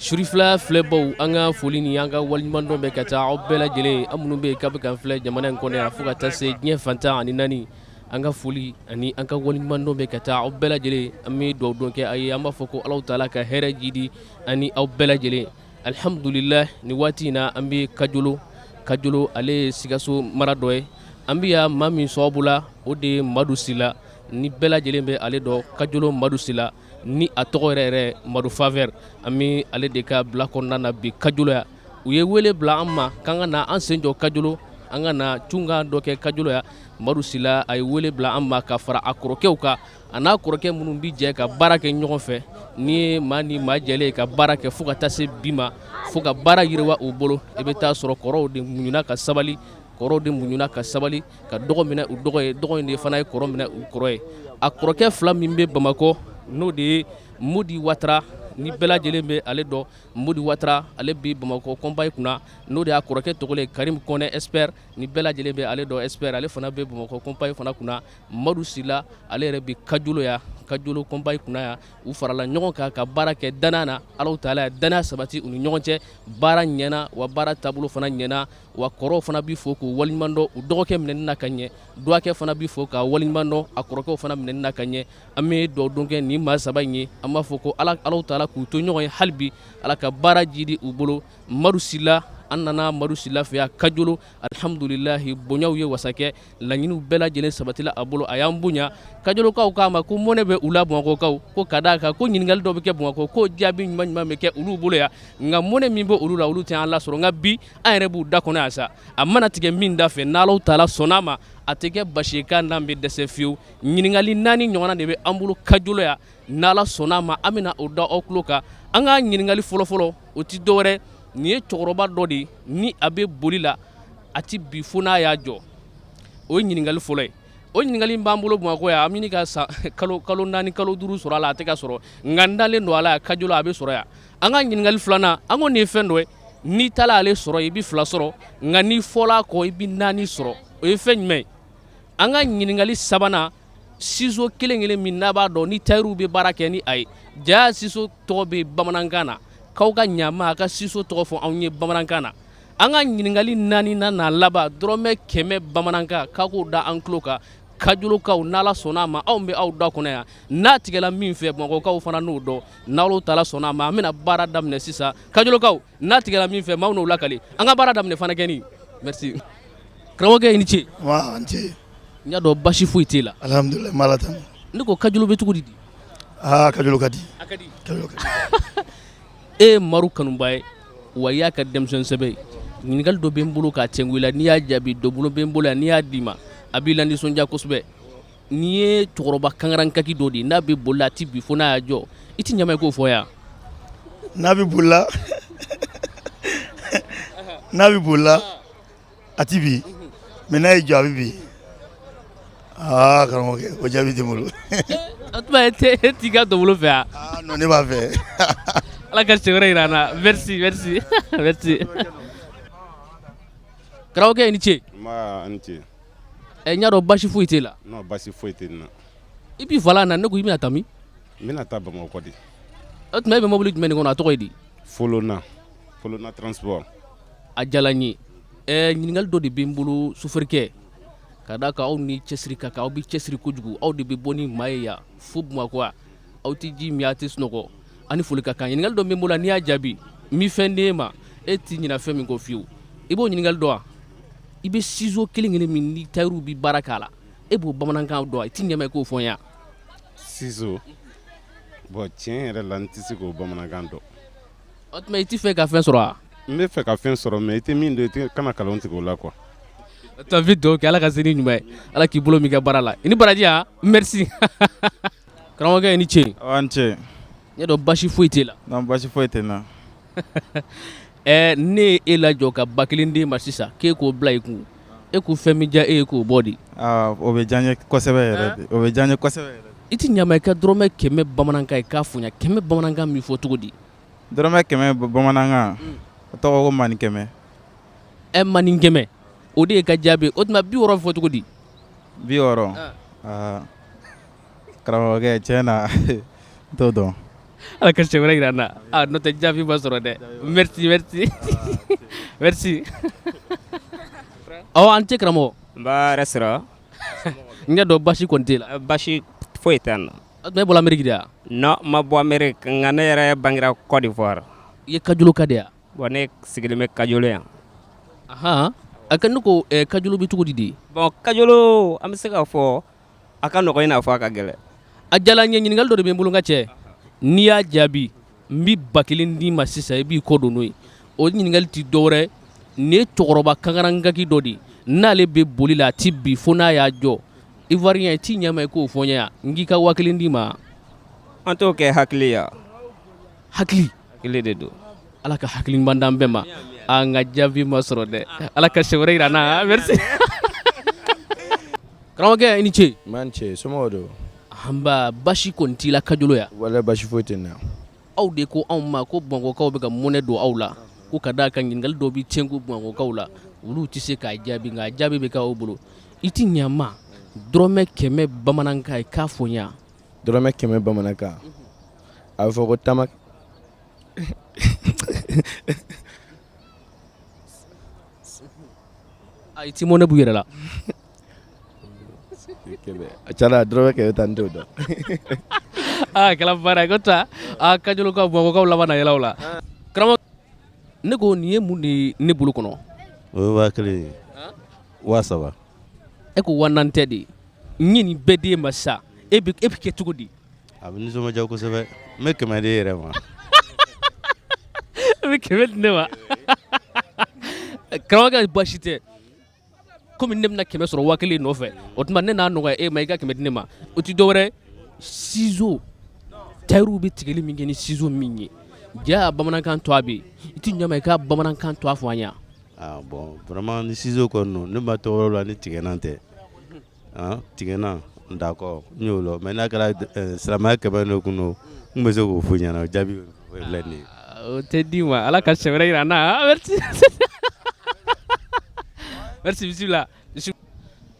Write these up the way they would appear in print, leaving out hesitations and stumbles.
Surifila filɛbaw, an ka foli ni an ka waleɲumandɔn bɛ ka taa aw bɛɛ lajɛlen, an minnu bɛ yen k'a bɛ k'an filɛ jamana in kɔnɔ yan fo ka taa se diɲɛ fan 14. An ka foli ani an ka waleɲumandɔn bɛ ka taa aw bɛɛ lajɛlen. An bɛ dugawu don kɛ a ye, an b'a fɔ ko Alahu taala ka hɛrɛ jidi ani aw bɛɛ lajɛlen. Alihamudulila, ni waati in na, an bɛ Kajolo. Kajolo, ale ye Sikaso mara dɔ ye. An bɛ yan maa min sababu la, o de ye Madu Sila, ni bɛɛ lajɛlen bɛ ale dɔn, Kajolo Madu Sila, ni a tɔgɔ yɛrɛ yɛrɛ Madu Faveur. An bɛ ale de ka bila kɔnɔna na bi Kajolo yan. U ye wele bila an ma k'an ka na an sen jɔ Kajolo, an ka na cunkan dɔ kɛ Kajolo yan. Madu Sila, a ye wele bila an ma ka fara a kɔrɔkɛw kan, a n'a kɔrɔkɛ minnu bɛ jɛ ka baara kɛ ɲɔgɔn fɛ. Ni ye maa ni maa jɛlen ka baara kɛ fo ka taa se bi ma, fo ka baara yiriwa u bolo, i bɛ taa sɔrɔ kɔrɔw de muɲuna ka sabali, kɔrɔw de muɲuna ka sabali ka dɔgɔ minɛ u dɔgɔ ye, dɔgɔ in de fana ye kɔrɔ minɛ u kɔrɔ ye. A kɔrɔkɛ fila min bɛ Bamakɔ, n'o de ye Modi Watara, ni bɛɛ lajɛlen bɛ ale dɔn, Modi Watara, ale bɛ Bamakɔ kɔnpayi kunna, n'o de y'a kɔrɔkɛ tɔgɔ ye Karim Kɔnɛ expert, ni bɛɛ lajɛlen bɛ ale dɔn, expert, ale fana bɛ Bamakɔ kɔnpayi fana kunna. Madu Sila, ale yɛrɛ bɛ Kajolo yan, Kajolo kɔnpayi kunna yan. U farala ɲɔgɔn kan ka baara kɛ danaya na. Alahu taala ye danaya sabati u ni ɲɔgɔn cɛ. Baara ɲɛna wa, baara taabolo fana ɲɛna wa. Kɔrɔw fana bɛ fo k'u waleɲuman dɔn u dɔgɔkɛ minɛni na ka ɲɛ. Dɔgɔkɛ fana bɛ fo k'a waleɲuman dɔn a kɔrɔkɛw fana minɛni na ka ɲɛ. An bɛ dugawu don kɛ nin maa saba in ye. An b'a fɔ ko Alahu taala k'u to ɲɔgɔn ye hali bi, Ala ka baara jidi u bolo. Madu Sila, an nana Madu Sila fɛ yan Kajolo. Alihamudulilahi, bonyaw ye wasa kɛ, laɲiniw bɛɛ lajɛlen sabatila a bolo, a y'an bonya. Kajolokaw k'a ma ko mɔnɛ bɛ u la Bamakɔkaw ko ka d'a kan ko ɲininkali dɔ bɛ kɛ Bamakɔ, ko jaabi ɲuman ɲuman bɛ kɛ olu bolo yan, nka mɔnɛ min bɛ olu la, olu tɛ an lasɔrɔ. Nka bi, an yɛrɛ b'u da kɔnɔ yan sa. A mana tigɛ min da fɛ, n'Alahu taala sɔnn'a ma, a tɛ kɛ basi ye k'a n'an bɛ dɛsɛ fiyewu. Ɲininkali naani ɲɔgɔnna de bɛ an bolo Kajolo yan. N'Ala sɔnn'a ma, an bɛna o da aw tulo kan. An ka ɲininkali fɔlɔfɔlɔ, o tɛ dɔwɛrɛ, nin ye cɛkɔrɔba dɔ de ye, ni a bɛ boli la, a tɛ bi fo n'a y'a jɔ. O ye ɲininkali fɔlɔ ye. O ɲininkali b'an bolo Bamakɔ yan, an bɛ ka san kalo 4, kalo 5 sɔrɔ a la, a tɛ ka sɔrɔ, nka n dalen don a la, Kajolo a bɛ sɔrɔ yan. An ka ɲininkali filanan, an ko nin ye fɛn dɔ ye, n'i taara ale sɔrɔ, i bɛ fila sɔrɔ, nka n'i fɔla a kɔ, i bɛ naani sɔrɔ. O ye fɛn jumɛn ye? An ka ɲininkali sabanan, ciseau kelen kelen min n'a b'a dɔn, ni tayɛriw bɛ baara kɛ ni a ye, ja ciseau tɔgɔ bɛ bamanankan na, k'aw ka ɲama a ka ciseau tɔgɔ fɔ anw ye bamanankan na. An ka ɲininkali naaninan n'a laban, dɔrɔmɛ 100 bamanankan, k'a k'o da an tulo kan. Kajolokaw, n'Ala sɔnna a ma, anw bɛ aw da kɔnɔ yan. N'a tigɛla min fɛ, Bamakɔkaw fana n'o dɔn. N'Ala taala sɔnna a ma, an bɛna baara daminɛ sisan. Kajolokaw, n'a tigɛla min fɛ, maaw n'o lakali. An ka baara daminɛ fana kɛ. Merci. Karamɔgɔkɛ, i ni ce. An ce. N y'a dɔn basi foyi t'e la. Alhamdulillah, n b'Ala tanu. Ne ko Kajolo bɛ cogo di? Aa, Kajolo ka di. A ka di. Kajolo ka di. E ye Maru kanuba ye wa, i y'a ka denmisɛn sɛbɛ ye. Ɲininkali dɔ bɛ n bolo k'a tɛnku i la, n'i y'a jaabi, dɔ bolo bɛ n bolo yan, n'i y'a d'i ma, a b'i la nisɔndiya kosɛbɛ. N'i ye cɛkɔrɔba kankarankaki dɔ de ye, n'a bɛ boli la, a tɛ bi fo n'a y'a jɔ. I tɛ ɲama i k'o fɔ yan? N'a bɛ boli la, n'a bɛ boli la, a tɛ bi, mais n'a y'i jɔ, a bɛ bi. Aa, karamɔgɔkɛ, o jaabi tɛ n bolo. O tuma e tɛ e t'i ka dɔnbolo fɛ yan? Aa non, ne b'a fɛ. Ala ka siɲɛ wɛrɛ jira an na. Merci, merci, merci. Karamɔgɔkɛ, i ni ce. Nba, a ni ce. Ɛ, n y'a dɔn basi foyi t'e la. Non, basi foyi tɛ n na. I b'i fa la na, ne ko i bɛna taa min? N bɛna taa Bamakɔ de. O tuma e bɛ mobili jumɛn de kɔnɔ, a tɔgɔ ye di? Folona, Folona transport. A diyara n ye. Ɛ, ɲininkali dɔ de bɛ n bolo, sofɛrikɛ, ka d'a kan aw ni cɛsiri ka kan, aw bɛ cɛsiri kojugu, aw de bɛ bɔ ni maa ye yan fo Bamakɔ yan, aw tɛ ji min, aw tɛ sunɔgɔ, aw ni foli ka kan. Ɲininkali dɔ bɛ n bolo, n'i y'a jaabi, n bɛ fɛn d'e ma, e t'i ɲinɛ fɛn min kɔ fiyewu. I b'o ɲininkali dɔn wa? I bɛ ciseau kelen kelen min ni tayɛriw bɛ baara k'a la, e b'o bamanankan dɔn wa? I t'i ɲɛma i k'o fɔ n ye. Ciseau, bon, tiɲɛ yɛrɛ la, n tɛ se k'o bamanankan dɔn. O tuma i t'i fɛ ka fɛn sɔrɔ wa? N bɛ fɛ ka fɛn sɔrɔ, mais i tɛ min dɔn, i tɛ kana nkalon tigɛ o la quoi. O tuma n bɛ dugawu kɛ, Ala ka se ni ɲuman ye, Ala k'i bolo min kɛ baara la. I ni baraji. Han, merci. Karamɔgɔkɛ, i ni ce. Awa, ni ce. N y'a dɔn basi foyi t'e la. Non, basi foyi tɛ n na. Ɛ, ne ye e lajɔ ka 1000 d'e ma sisan k'e k'o bila i kun, e ko fɛn min diya e ye k'o bɔ de. Aa, o bɛ diya n ye kosɛbɛ yɛrɛ de, o bɛ diya n ye kosɛbɛ yɛrɛ. I tɛ ɲama i ka dɔrɔmɛ 100 bamanankan ye k'a fɔ n ye. 100 bamanankan min fɔ cogo di? Dɔrɔmɛ 100 bamanankan, o tɔgɔ ko mani kɛmɛ. Ɛ, mani kɛmɛ, o de ye ka jaabi. O tuma 60 fɔ cogo di? 60, aa, karamɔgɔkɛ, tiɲɛ na, n t'o dɔn. Ala ka siɲɛ wɛrɛ jira an na. Ah, n'o tɛ jaabi ma sɔrɔ dɛ. Merci, merci, merci. Awɔ, an ce karamɔgɔ. Nba hɛrɛ sira. N y'a dɔn basi kɔni t'e la. Basi foyi tɛ n na. E bɔra Amérique de wa? Non, n ma bɔ Amérique, nka ne yɛrɛ bangera Côte d'Ivoire. I ye Kajoloka de ye wa? Bon, ne sigilen bɛ Kajolo yan. Ahan, a ka ne ko Kajolo bɛ cogo di de? Bon, Kajolo, an bɛ se k'a fɔ a ka nɔgɔn i n'a fɔ a ka gɛlɛn. A diyara n ye. Ɲininkali dɔ de bɛ n bolo n ka cɛ, n'i y'a jaabi, n bɛ 1000 d'i ma sisan, i b'i kɔ don n'o ye. O ɲininkali tɛ dɔwɛrɛ, nin ye cɛkɔrɔba kankarangaki dɔ de ye, n'ale bɛ boli la, a tɛ bin fo n'a y'a jɔ. Ivoirien, i t'i ɲɛ ma i k'o fɔ n ye yan, n k'i ka 1000 d'i ma. An t'o kɛ hakili ya. Hakili? Hakili de don. Ala ka hakili ɲuman d'an bɛɛ ma. An ka jaabi ma sɔrɔ dɛ. Ala ka siɲɛ wɛrɛ jira an na. Merci. Karamɔgɔkɛ, i ni ce. N ni ce, somɔgɔw don? Anba, basi kɔni t'i la Kajolo yan? Walahi, basi foyi tɛ n na. Aw de ko anw ma ko Bamakɔkaw bɛ ka mɔnɛ don aw la, ko ka d'a kan ɲininkali dɔ bɛ cɛnku Bamakɔkaw la, olu tɛ se k'a jaabi, nka a jaabi bɛ k'aw bolo. I tɛ ɲɛ n ma, dɔrɔmɛ 100 bamanankan, i k'a fɔ n ye. Dɔrɔmɛ 100 bamanankan, a bɛ fɔ ko tama. A i ti mɔnɛ b'u yɛrɛ la. A ca dɔrɔmɛ 100 ta, n t'o dɔn. Aa, kɛra baara ye ko ta. Aa, Kajolokaw, Bamakɔkaw laban na yɛlɛ o la. Karamɔgɔ, ne ko nin ye mun de ye ne bolo kɔnɔ? O ye 1000 ye, 3000. E ko 4000 tɛ de? N ye nin bɛɛ d'e ma sa, e bɛ kɛ cogo di? A bɛ nisɔndiya kosɛbɛ. N bɛ 100 di e yɛrɛ ma. E bɛ 100 di ne ma? Karamɔgɔkɛ, baasi tɛ. Komi ne bɛna 100 sɔrɔ 1000 nɔfɛ, o tuma ne n'a nɔgɔya e ma, i ka 100 di ne ma. O tɛ dɔwɛrɛ, ciseau, tayɛriw bɛ tigɛli min kɛ ni ciseau min ye, ja bamanankan to a bɛ yen, i tɛ ɲɛ ma i ka bamanankan to a fɔ an ye. Ah bon, vraiment, ni ciseau kɔni don, ne ma tɔgɔ la ni tigɛnan tɛ. Ah, tigɛnan, d'accord, n y'o lɔn, mais n'a kɛra silamɛya 100 de kun don, n bɛ se k'o f'u ɲɛna. O jaabi o filɛ nin ye. O tɛ d'i ma. Ala ka siɲɛ wɛrɛ jira an na. Merci, merci. Bisimila,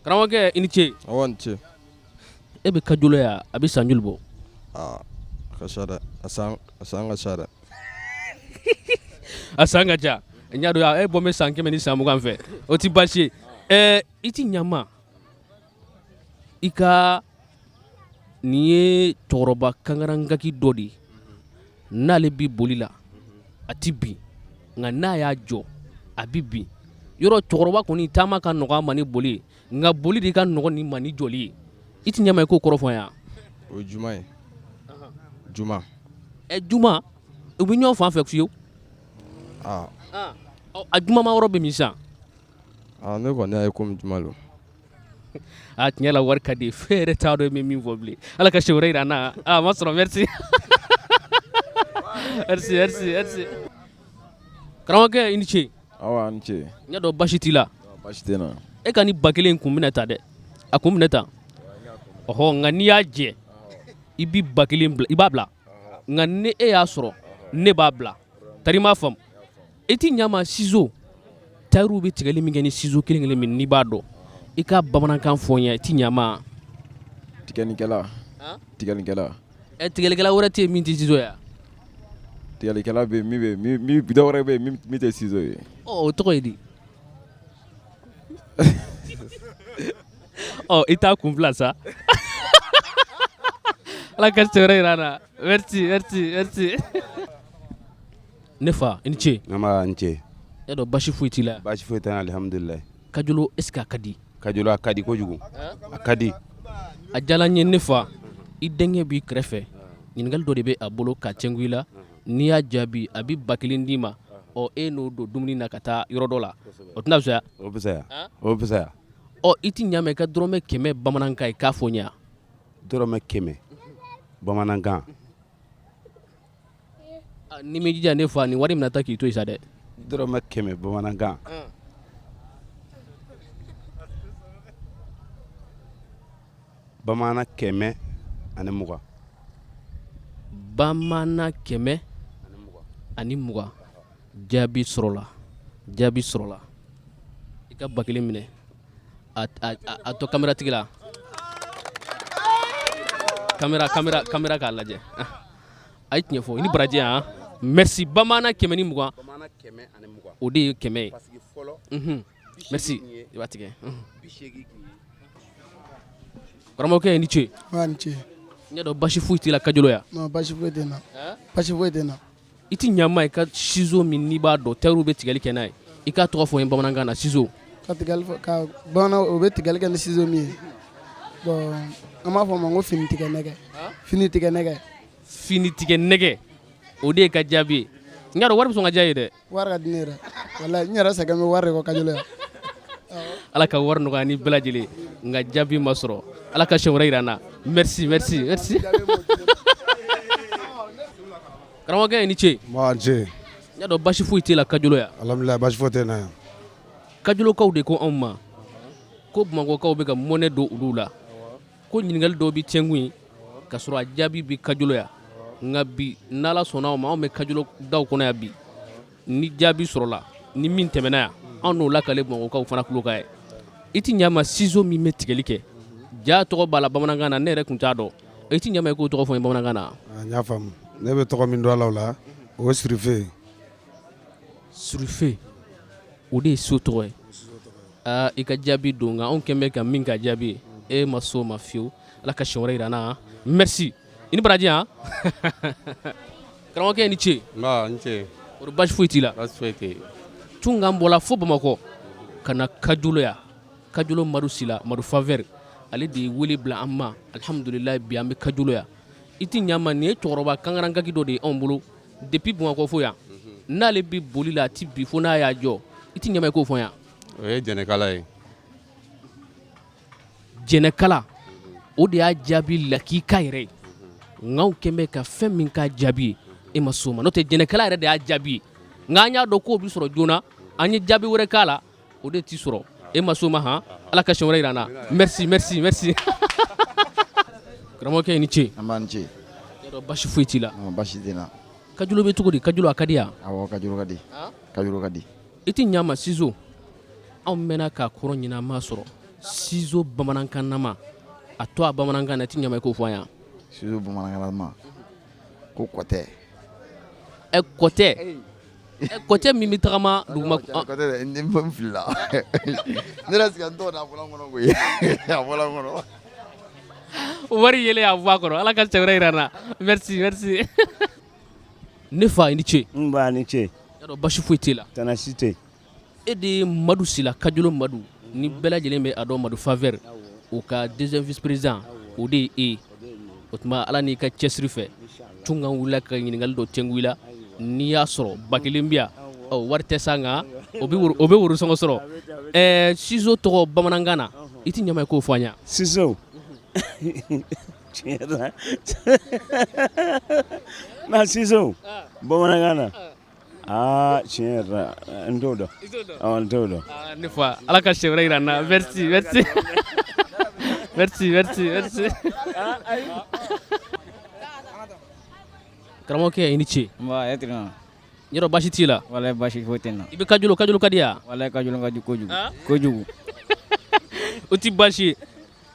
karamɔgɔkɛ, i ni ce. Awa, ni ce. E bɛ Kajolo yan, a bɛ san joli bɔ? Aa, a ka ca dɛ, a san ka ca dɛ. A san ka ca. N y'a dɔn, e bɔ bɛ san 120 fɛ, o tɛ baasi ye. Ɛɛ, i ti ɲama i ka nin ye cɛkɔrɔba kankarangaki dɔ de ye, n'ale bɛ boli la, a tɛ bin, nka n'a y'a jɔ, a bɛ bin. Yɔrɔ cɛkɔrɔba kɔni taama ka nɔgɔ a ma ni boli ye, nka boli de ka nɔgɔ ni ma ni jɔli ye. I ti ɲama i k'o kɔrɔ fɔ n ye. O ye juma ye, juma. Ɛ, juma, u bɛ ɲɔgɔn fan fɛ fiyewu. Aa. A jumama yɔrɔ bɛ min sisan? Aa, ne kɔni y'a ye komi juma don. A tiɲɛ la, wari ka di fɛn yɛrɛ t'a dɔn i bɛ min fɔ bilen. Ala ka siɲɛ wɛrɛ jira an na. A ma sɔrɔ. Merci, merci, merci, merci. Karamɔgɔkɛ, i ni ce. Awa, a ni ce. N y'a dɔn basi t'i la. Basi tɛ n na. E ka nin 1000 kun minɛ ta dɛ, a kun minɛ ta. Ɔhɔ, nka n'i y'a jɛ, i bi 1000 bila, i b'a bila, nka ni e y'a sɔrɔ, ne b'a bila. Tari m'a faamu. I ti ɲa ma, ciseau, tayɛriw bɛ tigɛli min kɛ ni ciseau kelen kelen min, n'i b'a dɔn, i ka bamanankan fɔ n ye. I ti ɲa ma? Tigɛlikɛla, tigɛlikɛla. Ɛ, tigɛlikɛla wɛrɛ tɛ yen min tɛ ciseau ye? Tigɛlikɛla bɛ yen, min bɛ min, dɔ wɛrɛ bɛ yen min tɛ ciseau ye. Ɔ, o tɔgɔ ye di? Ɔ, i t'a kun bila sa. Ala ka siɲɛ wɛrɛ jira an na. Merci, merci, merci. Ne fa, i ni ce. Nba, n ce. E dɔn basi foyi t'i la? Baasi foyi tɛ n na, alihamudulilayi. Kajolo, est ce que a ka di? Kajolo, a ka di kojugu, a ka di. A diyara n ye. Ne fa, i denkɛ b'i kɛrɛfɛ, ɲininkali dɔ de bɛ a bolo ka cɛnku i la. N'i y'a jaabi, a bɛ 1000 d'i ma. Ɔ, e n'o don dumuni na ka taa yɔrɔ dɔ la, o tɛna fisaya? O fisaya, o fisaya. Ɔ, i ti ɲa ma i ka dɔrɔmɛ 100 bamanankan, i k'a fɔ n ye. Dɔrɔmɛ 100 bamanankan. Ni m'i jija, ne fa, nin wari bɛna taa k'i to yen sa dɛ. Dɔrɔmɛ 100 bamanankan. Bamanan 120. Bamanan 120. Jaabi sɔrɔla, jaabi sɔrɔla. I ka 1000 minɛ, a to caméra tigi la, caméra, caméra, caméra k'a lajɛ. A ye tiɲɛ fɔ, i ni baraji. Han, merci. Bamanan 120, o de ye 100 ye. Merci, i b'a tigɛ. Karamɔgɔkɛ, i ni ce. Ni ce. N y'a dɔn basi foyi t'i la Kajolo yan. Non, basi foyi tɛ n na, basi foyi tɛ n na. I ti ɲa ma i ka ciseau min n'i b'a dɔn tɛriw bɛ tigɛli kɛ n'a ye, i k'a tɔgɔ fɔ n ye bamanankan na, ciseau. Ka tigɛli fɔ ka bamanan, o bɛ tigɛli kɛ ni ciseau min ye, bon, an b'a fɔ o ma ko fini tigɛ nɛgɛ, fini tigɛ nɛgɛ. Fini tigɛ nɛgɛ, o de ye ka jaabi ye. N y'a dɔn wari bɛ sɔn ka diya ye dɛ. Wari ka di ne yɛrɛ, walahi, n yɛrɛ sɛgɛn bɛ wari de kɔ Kajolo yan. Ala ka wari nɔgɔya ni bɛɛ lajɛlen, nka jaabi ma sɔrɔ. Ala ka siɲɛ wɛrɛ jira an na. Merci, merci, merci. Karamɔgɔkɛ, i ni ce. Nba, n ce. N y'a dɔn basi foyi t'e la Kajolo yan. Alhamdulilayi, basi foyi tɛ n na yan. Kajolokaw de ko anw ma ko Bamakɔkaw bɛ ka mɔnɛ don olu la, ko ɲininkali dɔw bɛ cɛnkun ye ka sɔrɔ a jaabi bɛ Kajolo yan. Nka bi, n'Ala sɔnna aw ma, anw bɛ Kajolo daw kɔnɔ yan bi. Ni jaabi sɔrɔla ni min tɛmɛna yan, anw n'o lakale Bamakɔkaw fana tulo ka ye. I ti ɲa ma, ciseau min bɛ tigɛli kɛ, ja tɔgɔ b'a la bamanankan na, ne yɛrɛ tun t'a dɔn. I ti ɲa ma i k'o tɔgɔ fɔ n ye bamanankan na? N y'a faamu. Ne bɛ tɔgɔ min dɔn a la o la, o ye surufe ye. Surufe, o de ye so tɔgɔ ye. Aa, i ka jaabi don, nka anw kɛn bɛ ka min ka jaabi ye, e ma s'o ma fiyewu. Ala ka siɲɛ wɛrɛ jira an na. Merci, i ni baraji. Han, karamɔgɔkɛ, i ni ce. Nba, n ce. O basi foyi t'i la? Basi foyi tɛ yen. Tunkan bɔla fo Bamakɔ ka na Kajolo yan. Kajolo Madu Sila, Madu Faveur, ale de ye wele bila an ma. Alihamudulilayi, bi an bɛ Kajolo yan. I ti ɲa ma, nin ye cɛkɔrɔba kankarankaki dɔ de ye anw bolo depuis Bamakɔ fo yan. N'ale bɛ boli la, a ti bi fo n'a y'a jɔ. I ti ɲa ma i k'o fɔ yan? O ye jɛnɛkala ye. Jɛnɛkala, o de y'a jaabi lakika yɛrɛ ye. Nka anw kɛn bɛ ka fɛn min k'a jaabi ye, e ma s'o ma. N'o tɛ, jɛnɛkala yɛrɛ de y'a jaabi ye, nka an y'a dɔn k'o bɛ sɔrɔ joona, an ye jaabi wɛrɛ k'a la, o de ti sɔrɔ. E ma s'o ma. Han, Ala ka siɲɛ wɛrɛ jira an na. Merci, merci, merci. Karamɔgɔkɛ, i ni ce. An b'an ce. Y'a dɔn basi foyi t'i la? Basi tɛ n na. Kajolo bɛ cogo di? Kajolo a ka di yan? Awɔ, Kajolo ka di, Kajolo ka di. I ti ɲa ma, ciseau, anw mɛnna k'a kɔrɔ ɲini, an m'a sɔrɔ. Ciseau bamanankan nama, a to a bamanankan na, i ti ɲa ma i k'o fɔ an yan? Ciseau bamanankan nama ko kɔtɛ. Ɛ, kɔtɛ? Ɛ, kɔtɛ min bɛ tagama duguma? Kɔtɛ dɛ, n filila ne yɛrɛ sigi, n tɔgɔ da a fɔla n kɔnɔ koyi, a fɔla n kɔnɔ. Wari yelen y'a bɔ a kɔrɔ. Ala ka cɛ wɛrɛ jira an na. Merci, merci. Ne fa, i ni ce. Nba, ni ce. Y'a dɔn basi foyi t'e la? Tana si tɛ. E de ye Madu Sila, Kajolo Madu, ni bɛɛ lajɛlen bɛ a dɔn, Madu Faveur, o ka deuxième vice président, o de ye e ye. O tuma, Ala n'i ka cɛsiri fɛ, Tunkan wulila ka ɲininkali dɔ tɛnku i la. N'i y'a sɔrɔ, 1000 bɛ yan. Ɔ, wari tɛ sa, nka o bɛ worosɔngɔ sɔrɔ. Ɛɛ, ciseau tɔgɔ bamanankan na, i ti ɲama i k'o fɔ an ye? Ciseau, tiɲɛ na, na ciseau bamanankan na, aa, tiɲɛ yɛrɛ la, n t'o dɔn, awɔ, n t'o dɔn. Ne fa, Ala ka siɲɛ wɛrɛ jira an na. Merci, merci, merci, merci, merci. Karamɔgɔkɛ, i ni ce. Nba, e tɛna. Yɔrɔ baasi t'i la? Walayi, baasi foyi tɛ n na. I bɛ Kajolo, Kajolo ka di yan? Walayi, Kajolo ka di kojugu kojugu. O ti baasi ye.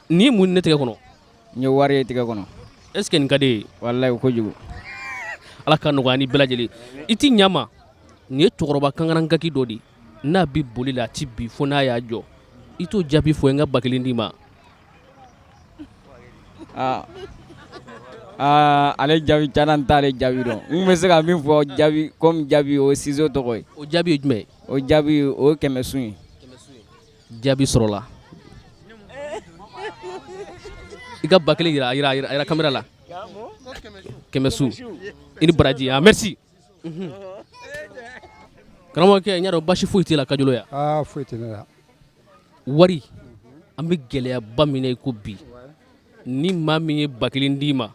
Nin ye mun ne tɛgɛ kɔnɔ? N ye wari ye tɛgɛ kɔnɔ. Est ce que nin ka di ye? Walayi, kojugu. Ala ka nɔgɔya ni bɛɛ lajɛlen. I ti ɲa ma, nin ye cɛkɔrɔba kankarankaki dɔ de ye, n'a bɛ boli la, a ti bi fo n'a y'a jɔ. I t'o jaabi fɔ, n ka 1000 d'i ma. Aa aa, ale jaabi tiɲɛna, n t'ale jaabi dɔn. N bɛ se ka min fɔ jaabi comme jaabi, o ye ciseau tɔgɔ ye. O jaabi ye jumɛn ye? O jaabi, o ye kɛmɛsun ye. Jaabi sɔrɔla. I ka 1000 yira, yira, yira caméra la. Kɛmɛsu, i ni baraji. Ah, merci. Karamɔgɔkɛ, n y'a dɔn basi foyi t'e la Kajolo yan. Aa, foyi tɛ ne la. Wari, an bɛ gɛlɛyaba min na i ko bi, ni maa min ye 1000 d'i ma,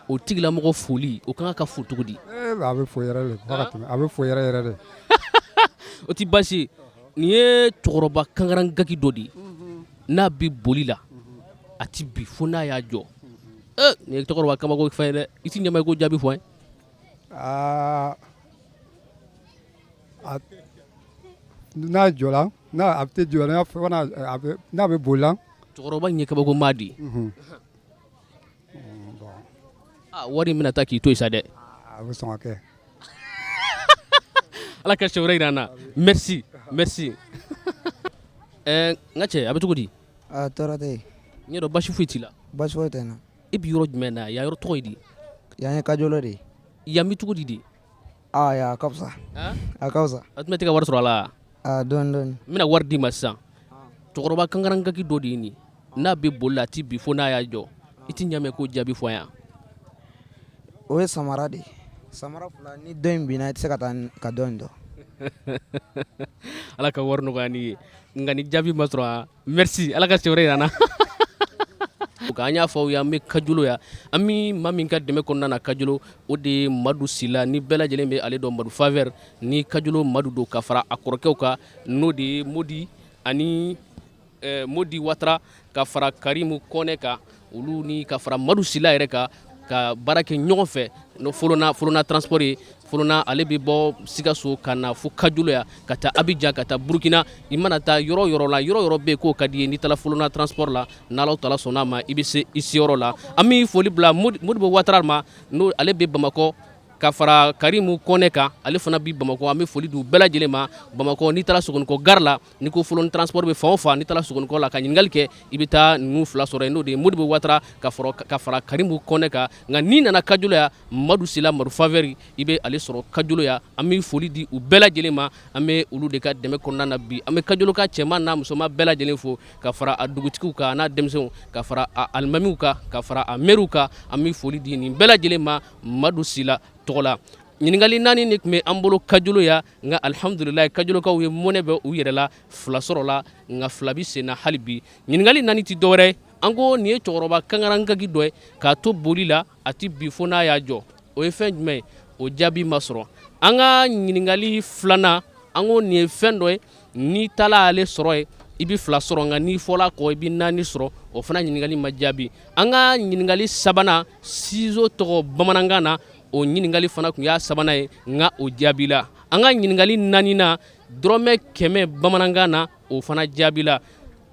o tigilamɔgɔ foli, o kan ka fo cogo di? A bɛ fo yɛrɛ de fo ka tɛmɛ, a bɛ fo yɛrɛ yɛrɛ de. O ti baasi ye. Nin ye cɛkɔrɔba kankarangaki dɔ de ye, n'a bɛ boli la, a ti bi fo n'a y'a jɔ. Ee, nin ye cɛkɔrɔba kabako fɛn ye dɛ. I ti ɲama i k'o jaabi fɔ an ye? Aa, n'a jɔla, n'a a tɛ jɔ n'a fo n'a a bɛ n'a bɛ boli la. Cɛkɔrɔba in ye kabako maa de ye. Aa, wari in bɛna taa k'i to yen sa dɛ. A bɛ sɔn ka kɛ. Ala ka siɲɛ wɛrɛ jira an na. Merci, merci. Ɛɛ n ka cɛ, a bɛ cogo di? Aa, tɔɔrɔ tɛ yen. N y'a dɔn basi foyi t'i la. Basi foyi tɛ n na. E bɛ yɔrɔ jumɛn na yan? Yɔrɔ tɔgɔ ye di? Yan ye Kajolo de ye. Yan bɛ cogo di de? Aa, yan a ka fisa. A ka fisa. A tun tɛ ka wari sɔrɔ a la? Aa, dɔɔni dɔɔni. N bɛna wari d'i ma sisan. Cɛkɔrɔba kankarankaki dɔ de ye nin. N'a bɛ boli la, a tɛ bin fo n'a y'a jɔ. I tɛ ɲa mɛn k'o jaabi fɔ an yan. O ye samara de ye. Samara fila, ni dɔ in binna, i tɛ se ka taa ka dɔ in to. Ala ka wari nɔgɔya n'i ye. Nka ni jaabi ma sɔrɔ, merci, Ala ka siɲɛ wɛrɛ jira an na. An y'a fɔ aw ye, an bɛ Kajolo yan. An bɛ maa min ka dɛmɛ kɔnɔna na Kajolo, o de ye Madu Sila, ni bɛɛ lajɛlen bɛ ale dɔn Madu Faveur ni Kajolo Madu don, ka fara a kɔrɔkɛw kan, n'o de ye Modi ani Modi Watara, ka fara Karimu Kɔnɛ kan, olu ni ka fara Madu Sila yɛrɛ kan, ka baara kɛ ɲɔgɔn fɛ no Folona, Folona transport ye. Folona, ale bɛ bɔ Sikaso ka na fo Kajolo yan, ka taa Abijan, ka taa Burukina. I mana taa yɔrɔ yɔrɔ la, yɔrɔ yɔrɔ bɛ yen k'o ka di i ye, n'i taara Folona transport la, n'Ala taala sɔnna a ma, i bɛ se i seyɔrɔ la. An bɛ foli bila Modibo Watara ma, n'o ale bɛ Bamakɔ, ka fara Karimu Kɔnɛ kan, ale fana bɛ Bamakɔ. An bɛ foli di u bɛɛ lajɛlen ma. Bamakɔ, n'i taara Sogonikɔ gare la, n'i ko Folon transport bɛ fan o fan, n'i taara Sogonikɔ la ka ɲininkali kɛ, i bɛ taa ninnu fila sɔrɔ yen, n'o de ye Modibo Watara ka fara Karimu Kɔnɛ kan. Nka n'i nana Kajolo yan, Madu Sila, Madu Faveur, i bɛ ale sɔrɔ Kajolo yan. An bɛ foli di u bɛɛ lajɛlen ma. An bɛ olu de ka dɛmɛ kɔnɔna na bi. An bɛ Kajolo ka cɛman n'a musoman bɛɛ lajɛlen fo, ka fara a dugutigiw kan, a n'a denmisɛnw, ka fara a alimamiw kan, ka fara a mɛriw kan. An bɛ foli di nin bɛɛ lajɛlen ma Madu Sila tɔgɔ la. Ɲininkali naani de tun bɛ an bolo Kajolo yan, nka alihamudulila, Kajolokaw ye mɔnɛ bɛ u yɛrɛ la, fila sɔrɔla, nka fila bɛ sen na hali bi. Ɲininkali naani tɛ dɔwɛrɛ, an ko nin ye cɛkɔrɔba kankarankaki dɔ ye, k'a to boli la, a tɛ bin fo n'a y'a jɔ. O ye fɛn jumɛn ye? O jaabi ma sɔrɔ. An ka ɲininkali filanan, an ko nin ye fɛn dɔ ye, n'i taala ale sɔrɔ yen, i bɛ fila sɔrɔ, nka n'i fɔla kɔ, i bɛ naani sɔrɔ. O fana ɲininkali ma jaabi. An ka ɲininkali sabanan, ciseau tɔgɔ bamanankan na, o ɲininkali fana tun y'a sabanan ye, nka o jaabila. An ka ɲininkali naaninan, dɔrɔmɛ 100 bamanankan na, o fana jaabila.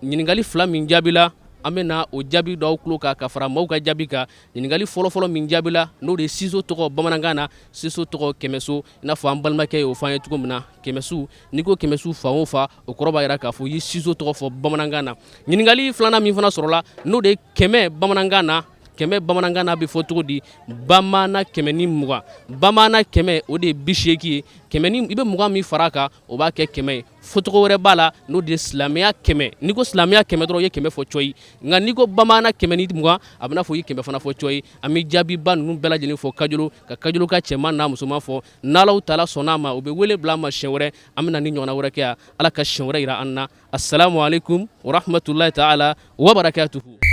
Ɲininkali fila min jaabila, an bɛna o jaabi da aw tulo kan ka fara maaw ka jaabi kan. Ɲininkali fɔlɔfɔlɔ min jaabila, n'o de ye ciseau tɔgɔ bamanankan na, ciseau tɔgɔ kɛmɛso, i n'a fɔ an balimakɛ y'o fɔ an ye cogo min na. Kɛmɛsu, n'i ko kɛmɛsu fan o fan, o kɔrɔ b'a jira k'a fɔ i ye ciseau tɔgɔ fɔ bamanankan na. Ɲininkali filanan min fana sɔrɔla, n'o de ye 100 bamanankan na, 100 bamanankan na bɛ fɔ cogo di? Bamanan 120, bamanan 100, o de ye 80 ye. Kɛmɛ ni i bɛ 20 min fara a kan, o b'a kɛ 100 ye. Fɔcogo wɛrɛ b'a la, n'o de ye silamɛya 100. N'i ko silamɛya 100 dɔrɔn, i ye 100 fɔ cɔyi. Nka n'i ko bamanan 120, a bɛna fɔ i ye 100 fana fɔ cɔyi. An bɛ jaabiba ninnu bɛɛ lajɛlen fɔ Kajolo, ka Kajolo ka cɛman n'a musoman fɔ. N'Alahu taala sɔnna a ma, u bɛ wele bila an ma siɲɛ wɛrɛ, an bɛna ni ɲɔgɔnna wɛrɛ kɛ yan. Ala ka siɲɛ wɛrɛ jira an na. Asalamu aleykum warahmatulahi taala wabarakatuhu.